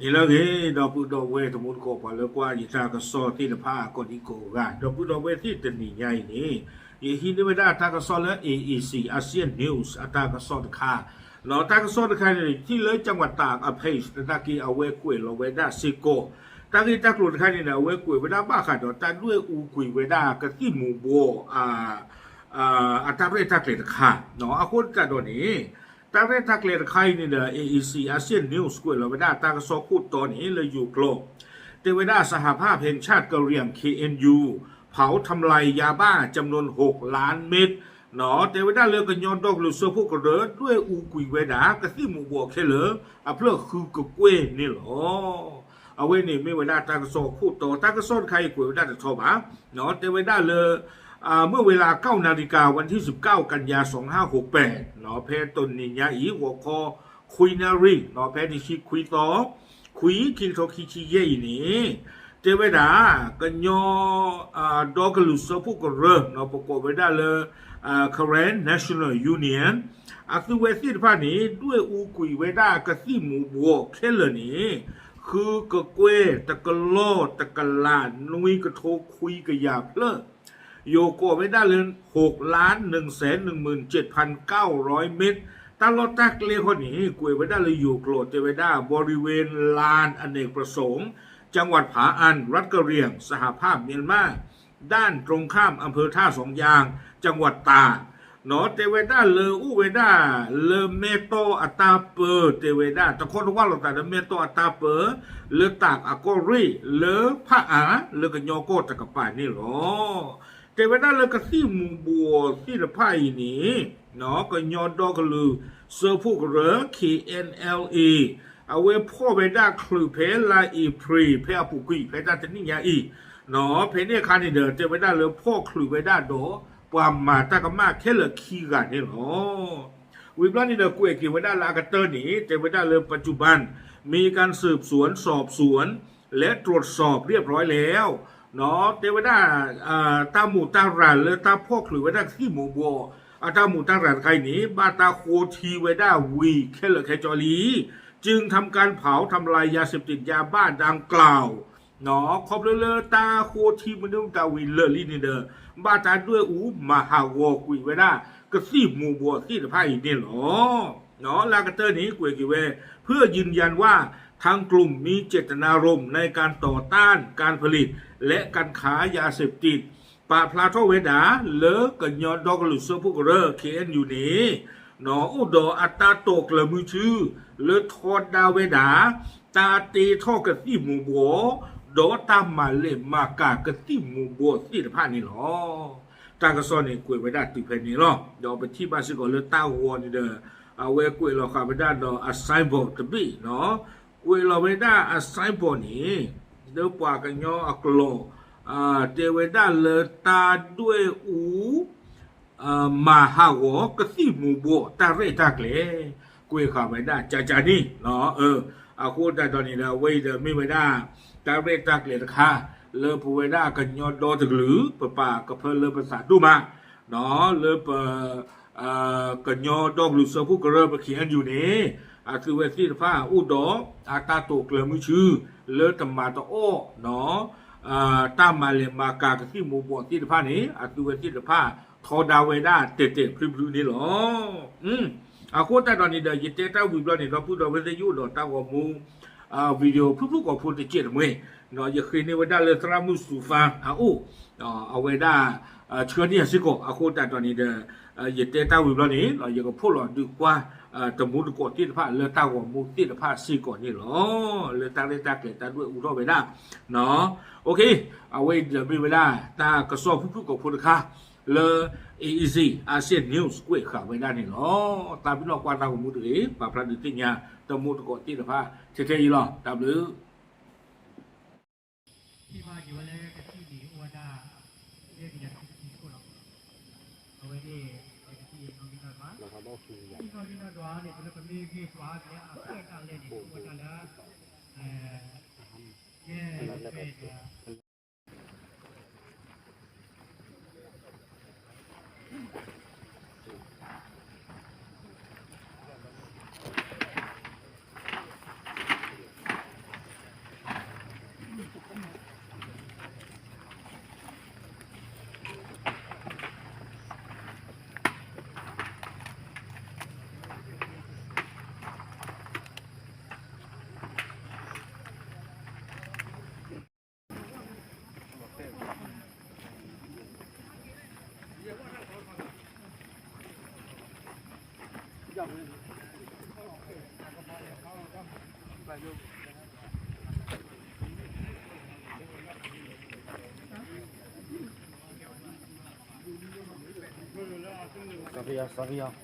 ဟ့ၣ်လၢအဂ့ၤ ဒီပုၢ်ဒီဝဲၢ်တံၤသကိး ပှၤလၢကွၢ်ယတၢ်ကစီၣ်သ့ၣ်တဖၣ်ကိးဒံကိးဂၤ, ဒီပုၢ်ဒီဝဲၢ်သ့ၣ်တနံၤညါအံၤန့ၣ်, ယဟံးန့ၢ်ဝဲဒၣ်တၢ်ကစီၣ်လၢ A E C Asia News အတၢ်ကစီၣ်တခါ, ဒီးတၢ်ကစီၣ်တခါန့ၣ် ထံၣ်လၢ ကၠၣ်ဝးတၢး အ page သနာ်က့ အဝဲကွဲးလီၤဝဲဒၣ်စ့ၢ်ကီး, တၢ်ဂ့ၢ်တၢ်ကျိၤတခါန့ၣ်ဒီး အဝဲကွဲးဝဲဒၣ်ဘၣ်ဃးဒီး တၢ်ဒွဲၣ်အူကွံာ်ဝဲဒၣ်ကသံၣ်မူၤဘှီး အတၢ်ရဲၣ်တၢ်ကျဲၤတခါ, အဃိသတးဒီးန့ၣ်, တၢ်ရဲၣ်တၢ်ကျဲၤတခါအံၤန့ၣ်ဒီး A E C Asia News ကွဲးလီၤဝဲဒၣ်တၢ်ကစီၣ်ခိၣ်တီန့ၣ် လၢယိၤကျိာ်, တဲဝဲဒၣ် สหภาพแห่งชาติกะเหรี่ยง K N U เผาทำลายยาบ้าจำนวนหกล้านเม็ด တဲဝဲဒၣ်လၢကညီဒီကလုာ်စၢဖှိၣ်ကရၢ ဒွဲၣ်အူကွံာ်ဝဲဒၣ် ကသံၣ်မူၤဘှီးခဲလၢာ် အဖျၢၣ်ဃုကကွဲၢ်န့ၣ်လီၤ. အဝဲန့ၣ်မ့ၢ်ဝဲဒၣ်တၢ်ကစီၣ်ခိၣ်တီ, တၢ်ကစီၣ်တခါအံၤကွဲးဝဲဒၣ်တထီဘၣ်, တဲဝဲဒၣ်လၢ เมื่อเวลาเก้านาฬิกา วันที่สิบเก้า กันยา สองห้าหกแปด ဖဲတနံၤညါအံၤ ဂီၤခီခွံနၣ်ရံၣ် ဖဲတဆံခွံသီ ခွံ ခံကထိခံဆံယဲၢ်အံၤန့ၣ်, တဲဝဲဒၣ် ကညီ ဒီကလုာ်စၢဖှိၣ်ကရၢ ပကိးဝဲဒၣ်လၢ Karen National Union အသုဝဲသ့ၣ်တဖၣ်န့ၣ် ဒွဲၣ်အူကွံာ်ဝဲဒၣ်ကသံၣ်မူၤဘှီးခဲလၢာ်န့ၣ် ဃုကကွဲၢ် တကလီၢ် တကလး နွံကထိခွံကယၤဖျၢၣ် ယိၤကိးဝဲဒၣ်လၢ หกล้านหนึ่งแสนหนึ่งหมื่นเจ็ดพันเก้าร้อยเม็ด တၢ်လီၢ်တၢ်ကျဲဃီန့ၣ် ကွဲးဝဲဒၣ်လၢယိၤကျိာ် တဲဝဲဒၣ် บริเวณลานอเนกประสงค์ จังหวัดผาอัน รัฐกะเหรี่ยง สหภาพเมียนมา ด้านตรงข้ามอำเภอท่าสองยาง จังหวัดตาก တဲဝဲဒၣ်လၢအိၣ်ဝဲဒၣ်လၢမဲၢ်တီၢ်အတၢ်ပၢ တဲဝဲဒၣ် တခီတဝၢ်လိာ်သးဒီးမဲၢ်တီၢ်အတၢ်ပၢ လၢတၢးအကီၢ်ရ့ၣ် လၢဖၣ်အၣ် လၢကညီကီၢ်တကပၤန့ၣ်လီၤ. တဲဝဲဒၣ်လၢကသံၣ်မူၤဘှီးသ့ၣ်တဖၣ်အံၤန့ၣ် ကညီဒီကလုာ်စၢဖှိၣ်ကရၢ K N L A အဝဲဖီၣ်ဝဲဒၣ်ချုးဖဲလါအ့ဖြ့ၣ် ဖဲအပူၤကွံာ် ဖဲတၢ်တနံၣ်ညါအံၤ, ဖဲန့ၣ်အခါန့ၣ်ဒီး တဲဝဲဒၣ်လၢဖီၣ်ချုးဝဲဒၣ်ဒီး ပှၤမၤတၢ်ကမၣ်ခဲလၢာ်ခံဂၤန့ၣ်လီၤ. ဝံၤဘျီန့ၣ်ဒီးကွဲးက့ၤဝဲဒၣ်လၢအကတၢၢ်န့ၣ် တဲဝဲဒၣ်လၢ ปัจจุบัน มีการสืบสวนสอบสวน และตรวจสอบเรียบร้อยแล้ว တဲဝဲဒၣ် တၢ်မူးတၢ်ရၢ်လၢတၢ်ဖီၣ်ချုးဝဲဒၣ်ကသံၣ်မူၤဘှီး အတၢ်မူးတၢ်ရၢ်တခါအံၤန့ၣ် ဘၣ်တၢ်ဃိထံဝဲဒၣ်ဝံၤခဲလၢာ်ခဲဆ့လံ, จึงทำการเผาทำลายยาเสพติดยาบ้าดังกล่าว ခီဖျိလၢတၢ်ဃိထံမနုၤမတၤဝံၤလၢာ်လံန့ၣ်ဒီး ဘၣ်တၢ်ဒွဲၣ်အူမၤဟးဂီၤကွံာ်ဝဲဒၣ် ကသံၣ်မူၤဘှီးသ့ၣ်တဖၣ်အံၤန့ၣ်လီၤ. လၢအကတၢၢ်န့ၣ် ကွဲးက့ၤဝဲ เพื่อยืนยันว่าทางกลุ่มมีเจตนารมณ์ในการต่อต้านการผลิตและการค้ายาเสพติด ပာ်ဖျါထီၣ်ဝဲဒၣ် လၢကညီဒီကလုာ်စၢဖှိၣ်ကရၢ K N U န့ၣ် အိၣ်ဒီးအတၢ်တိာ်ကျၢၤမုၢ်ဆူၣ် လၢထီဒါဝဲဒၣ် တၢ်တ့ထီၣ်ကသံၣ်မူၤဘှီး ဒီးတၢ်မၤလဲၢ်မၤကၤကသံၣ်မူၤဘှီးသ့ၣ်တဖၣ်န့ၣ်လီၤ. တၢ်ကစီၣ်န့ၣ်ကွဲးဝဲဒၣ်တုၤဖဲန့ၣ်လီၤ. ဒီးပထံၣ်ဘၣ်စ့ၢ်ကီးလၢတၢ်ဂီၤန့ၣ်ဒီး အဝဲကွဲးလီၤဃာ်ဝဲဒၣ်ဒီးအ signboard တဘ့ၣ်နီၤ, ကွဲးလီၤဝဲဒၣ်အ signboard န့ၣ် လၢပှၤကညီအကျိာ် တဲဝဲဒၣ်လၢတၢ်ဒွဲၣ်အူ မၤဟးဂီၤကသံၣ်မူၤဘှီးတၢ်ရဲၣ်တၢ်ကျဲၤ ကွဲးဃာ်ဝဲဒၣ်ကကန့ၣ်, အဃိသတးဒီးန့ၣ်ဒီး အဝဲအံၤဒီးမ့ၢ်ဝဲဒၣ် တၢ်ရဲၣ်တၢ်ကျဲၤတခါ လၢပဝဲဒၣ်ကညီဒီတကလုာ် ပပာ်ကဖၢလၢပသးဒိၣ်မး လၢပ ကညီဒီကလုာ်စၢဖှိၣ်ကရၢ ပ K N U န့ၣ် အသုဝဲသ့ၣ်တဖၣ်အိၣ်ဒီး အတၢ်တိာ်ကျၢၤမုၢ်ဆူၣ် လၢတမၤတအီၣ် တၢ်မၤလဲၢ်မၤကၤကသံၣ်မူၤဘှီးသ့ၣ်တဖၣ်န့ၣ် အသုဝဲသ့ၣ်တဖၣ်ထီဒါဝဲဒၣ်တဲာ်တဲာ်ဖျုဖျုန့ၣ်လီၤ. အဃိသတးဒီးန့ၣ်ဒီး ယတဲတၢ်ဝံၤဘျီန့ၣ် ဒီပုၢ်ဒီဝဲၢ်သ့ၣ်ယအိၣ်ဒီးတၢ်ဂီၤမူ video ဖုၣ်ဖုၣ်ကိာ်ဖိတကဲးတမှဲၤ ယဃ့န့ၢ်ဝဲဒၣ်လၢသရၣ်မုၣ်စူၤဖါအအိၣ် အဝဲဒၣ် ဆှၢန့ၢ်ယၤစ့ၢ်ကီး အဃိသတးဒီးန့ၣ်ဒီး ယတဲတၢ်ဝံၤဘျီန့ၣ် ယကဖီၣ်လီၤဒုးကွၢ် တံၤသကိးသ့ၣ်တဖၣ်လၢတၢ်ဂီၤမူသ့ၣ်တဖၣ်စ့ၢ်ကီးန့ၣ်လီၤ. လၢတၢ်ရဲၣ်တၢ်ကျဲၤတၢ်ဒွဲၣ်အူထီၣ်ဝဲဒၣ် အဝဲအံၤဒီးမ့ၢ်ဝဲဒၣ် တၢ်ကစီၣ်ဖုၣ်ဖုၣ်ကိာ်ဖိတခါ လၢ A E C Asia News ကွဲးဃာ်ဝဲဒၣ်န့ၣ်လီၤ. သးပ့ၤနီၣ်ကွၢ်တၢ်ဂီၤမူတဂ့ၤ ပာ်ဖျါဒုးသ့ၣ်ညါ တံၤသကိးသ့ၣ်တဖၣ် ထဲထဲအံၤလီၤ. တၢ်ဘျုး ထံၣ်ဘၣ်က့ၤဝဲလၢကသံၣ်န့ၣ် အိၣ်ဝဲဒၣ် လၢကယၤခံဆံခိၣ်လီၤ. အဝဲန့ၣ် ကသံၣ်နီၣ်ဂံၢ်နီၣ်ဒွး ကသံၣ်နီၣ်ဂံၢ်နီၣ်ဒွးန့ၣ် ပလၢပမ့ၢ်ဂ့ၢ်ပှၤကလဲအကၢၣ်တၢ်လဲၣ်န့ၣ် အိၣ်ဝဲဒၣ်လၢ ကဲ ကဲ ကဲ Sorry ယၤ, sorry ယၤ.